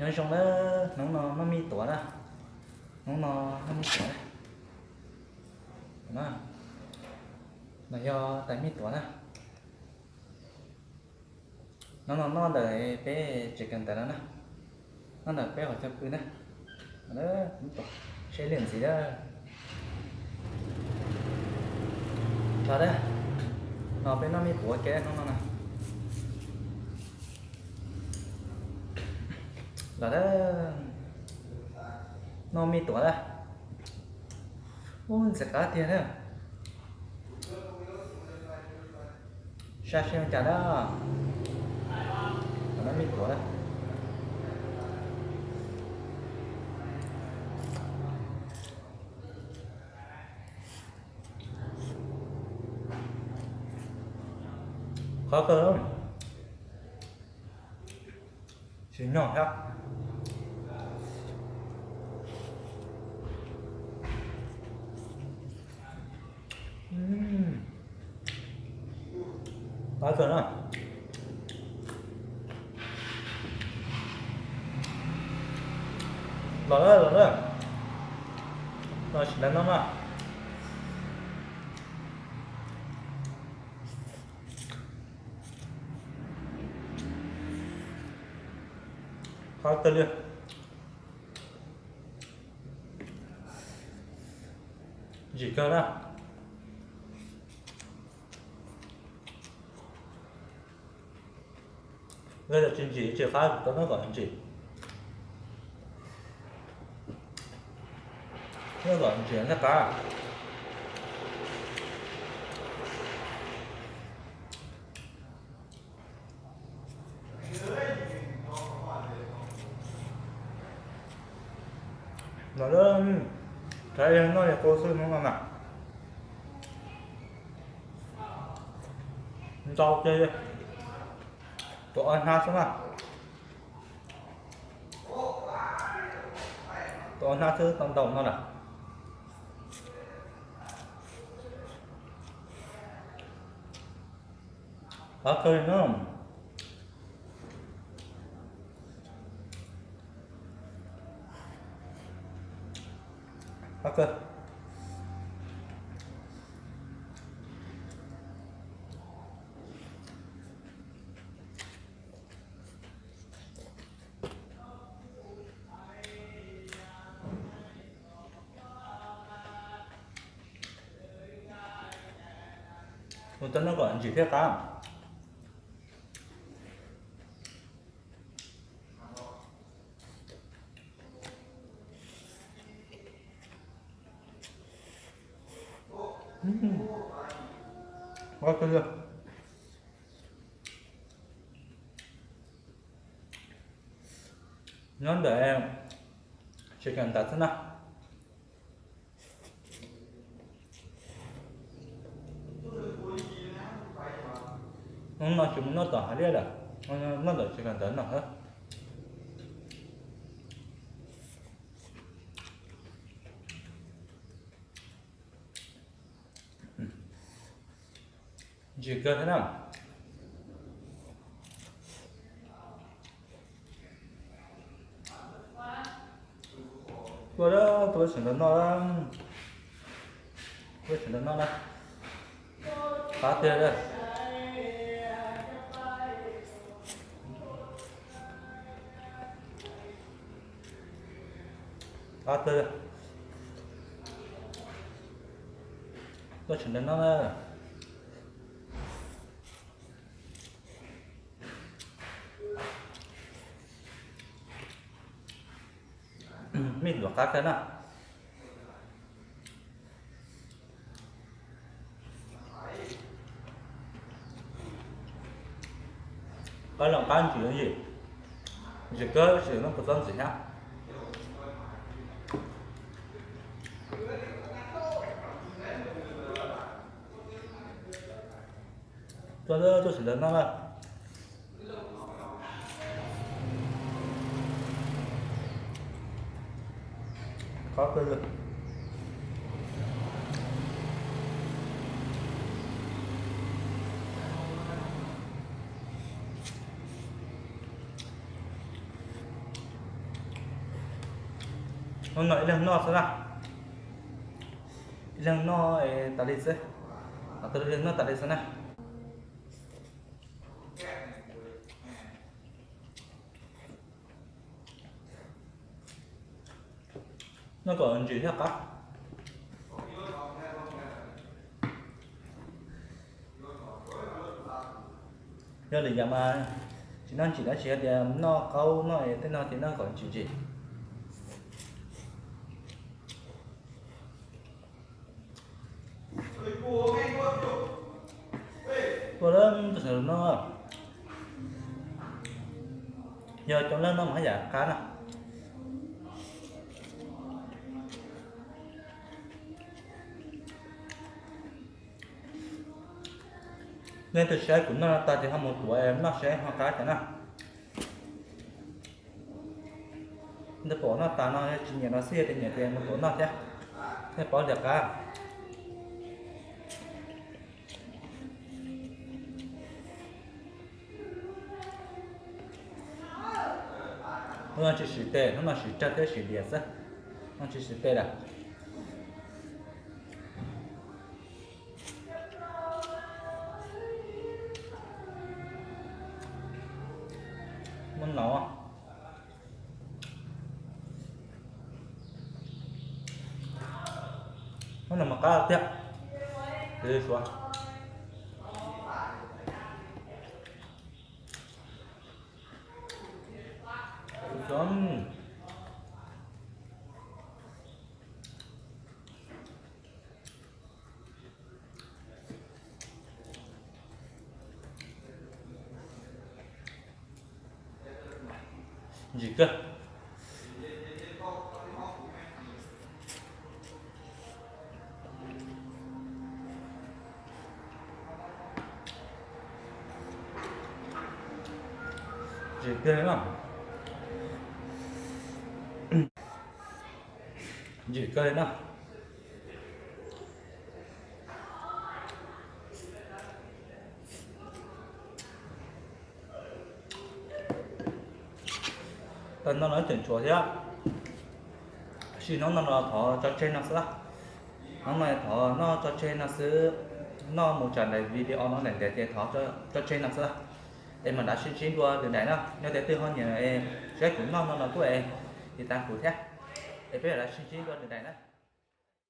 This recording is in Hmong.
Nyob zoo na, hnub no noj mij tuav na, hnub no noj mij tuav na, no yog tais mij tuav na. Hnub no noj ntawm peb tsev kawm ntawv no na, noj ntawm peb qhov chaw pw na. Seb liam ntxiv na. Los na, no peb noj mij tuav ke hnub no na. Los na, noj mij tuav na. Ub, ntxim qab tiag na. Sab seb ua cas na. Noj mij tuav na. Qhov kawg, tsis nyog thiab. Qhov kawg na. Los na, los na, los sawv daws noj na. Qhov kawg li. Ntsim kawg na. Yog tsis ntsim tsis qab, tau noj kom ntsim. Noj kom ntsim noj qab. Los, noj li qub xwb hnub no na. Ntau tiag li. Tuav ob hnab xwb na. Tuav ob hnab xwb tau ntau no lawm. Qhov kawg li na. Qhov kawg. Mus tau noj kom ntsim thiab qab. Qhov kawg li. Nyob ntawm tsev kawm ntawv xwb na. Hnub no tsis mus noj tom hav liaj lawm, noj ntawm tsev kawm ntawv no xwb. Ntsim kawg thiab na. Tuaj, tuaj sawv ntawd noj, tuaj sawv ntawd noj na. Qab tiag. Qab tiag. Tuaj sawv ntawd noj na. Mij tuav qab kawg na. Qab los qab ntsim yim, ntsim kawg sim noj puas txob ntxim thiab. Tuaj, tuaj sawv ntawd noj na. Qab kawg li. Hnub no ib leeg noj xwb na. Ib leeg noj tas li xwb. Ib leeg noj tas li xwb na. Noj kom ntsim thiaj qab. Yog lwm yam mas tsis noj ntsim dab tsi, tias noj qaub noj tej no ces noj kom ntsim ntsim. Tuaj lawm tus no, yog coob leej noj mas haj yam qab na. Leej twg saib kuv noj tag ces ho mus tuav noj saib ho qab thiab na. Ntawd pom noj tas no tsis nyiam no xwb, yog tias nyiam ces mus tuav noj thiab, thiaj paub li qab. Hnub no tsis siv tes, hnub no siv rag thiab siv diav xwb, no tsis siv tes lawm. Muab no, muab no mas qab tiag. Suav. Ntsim kawg. Ntsim kawg li no. Ntsim kawg li no. Tau no no tseem tshuav thiab. Sim hnub no no thov tso tseg no xwb. Hnub no thov noj tso tseg no xwb. Noj mus tsam daim video no daim ntiav ces thov tso tseg no xwb. Es mam rov sib ntsib dua lwm daim na. Yog tias twg ho nyiam saib kuv noj no no kuj es tiv tas kuv thiab. Es peb mam rov sib ntsib dua lwm daim na.